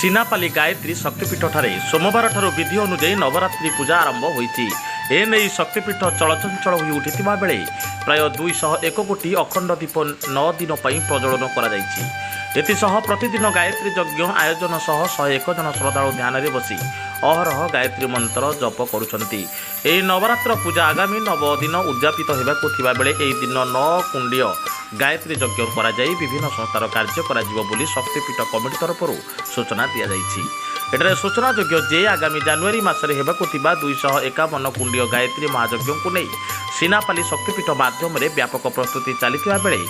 ସିନାପାଲି ଗାୟତ୍ରୀ ଶକ୍ତିପୀଠଠାରେ ସୋମବାରଠାରୁ ବିଧି ଅନୁଯାୟୀ ନବରାତ୍ରି ପୂଜା ଆରମ୍ଭ ହୋଇଛି। ଏନେଇ ଶକ୍ତିପୀଠ ଚଳଚଞ୍ଚଳ ହୋଇ ଉଠିଥିବା ବେଳେ ପ୍ରାୟ 201 ଗୋଟି ଅଖଣ୍ଡ ଦୀପ 9 ଦିନ ପାଇଁ ପ୍ରଜ୍ୱଳନ କରାଯାଇଛି। ଏଥିସହ ପ୍ରତିଦିନ ଗାୟତ୍ରୀ ଯଜ୍ଞ ଆୟୋଜନ ସହ 101 ଜଣ ଶ୍ରଦ୍ଧାଳୁ ଧ୍ୟାନରେ ବସି ଅହରହ ଗାୟତ୍ରୀ ମନ୍ତ୍ର ଜପ କରୁଛନ୍ତି। ଏହି ନବରାତ୍ର ପୂଜା ଆଗାମୀ ନବ ଦିନ ଉଦଯାପିତ ହେବାକୁ ଥିବାବେଳେ ଏହି ଦିନ 9 କୁଣ୍ଡୀୟ ଗାୟତ୍ରୀ ଯଜ୍ଞ କରାଯାଇ ବିଭିନ୍ନ ସଂସ୍ଥାର କାର୍ଯ୍ୟ କରାଯିବ ବୋଲି ଶକ୍ତିପୀଠ କମିଟି ତରଫରୁ ସୂଚନା ଦିଆଯାଇଛି। ଏଠାରେ ସୂଚନାଯୋଗ୍ୟ ଯେ ଆଗାମୀ ଜାନୁଆରୀ ମାସରେ ହେବାକୁ ଥିବା 251 କୁଣ୍ଡୀୟ ଗାୟତ୍ରୀ ମହାଯଜ୍ଞକୁ ନେଇ ସିନାପାଲି ଶକ୍ତିପୀଠ ମାଧ୍ୟମରେ ବ୍ୟାପକ ପ୍ରସ୍ତୁତି ଚାଲିଥିବା ବେଳେ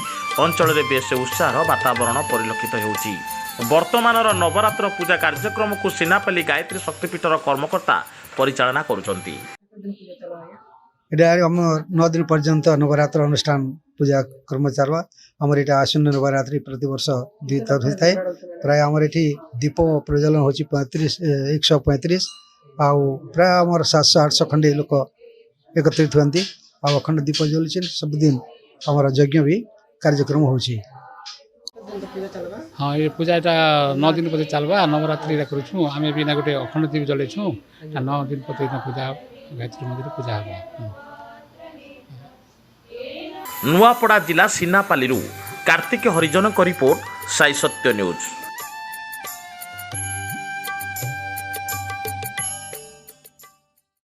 ଅଞ୍ଚଳରେ ବେଶ ଉତ୍ସାହର ବାତାବରଣ ପରିଲକ୍ଷିତ ହେଉଛି। ବର୍ତ୍ତମାନର ନବରାତ୍ର ପୂଜା କାର୍ଯ୍ୟକ୍ରମକୁ ସିନାପାଲି ଗାୟତ୍ରୀ ଶକ୍ତିପୀଠର କର୍ମକର୍ତ୍ତା ପରିଚାଳନା କରୁଛନ୍ତି। ଏଇଟା ଆମ 9 ଦିନ ପର୍ଯ୍ୟନ୍ତ ନବରାତ୍ର ଅନୁଷ୍ଠାନ ପୂଜା କର୍ମ ଚାଲବା। ଆମର ଏଇଟା ଆଶ୍ୱିନ ନବରାତ୍ରି ପ୍ରତିବର୍ଷ ଦୁଇଥର ହୋଇଥାଏ। ପ୍ରାୟ ଆମର ଏଠି ଦୀପ ପ୍ରଜ୍ୱଳନ ହେଉଛି 35, 135, ଆଉ ପ୍ରାୟ ଆମର 700 800 ଖଣ୍ଡେ ଲୋକ ଏକତ୍ରିତ ହୁଅନ୍ତି ଆଉ ଅଖଣ୍ଡ ଦୀପ ଜଳୁଛି। ସବୁଦିନ ଆମର ଯଜ୍ଞ ବି କାର୍ଯ୍ୟକ୍ରମ ହେଉଛି। ହଁ, ଏ ପୂଜାଟା 9 ଦିନ ପର୍ଯ୍ୟନ୍ତ ଚାଲବା। ନବରାତ୍ରି ଏଇଟା କରୁଛୁଁ ଆମେ ବି ନା ଗୋଟେ ଅଖଣ୍ଡ ଦୀପ ଜଳେଇଛୁଁ। 9 ଦିନ ପର୍ଯ୍ୟନ୍ତ ପୂଜା, ଗାୟତ୍ରୀ ମନ୍ଦିର ପୂଜା ହେବ। ନୂଆପଡ଼ା ଜିଲ୍ଲା ସିନାପାଲିରୁ କାର୍ତ୍ତିକ ହରିଜନଙ୍କ ରିପୋର୍ଟ, ସାଇ ସତ୍ୟ ନ୍ୟୁଜ୍।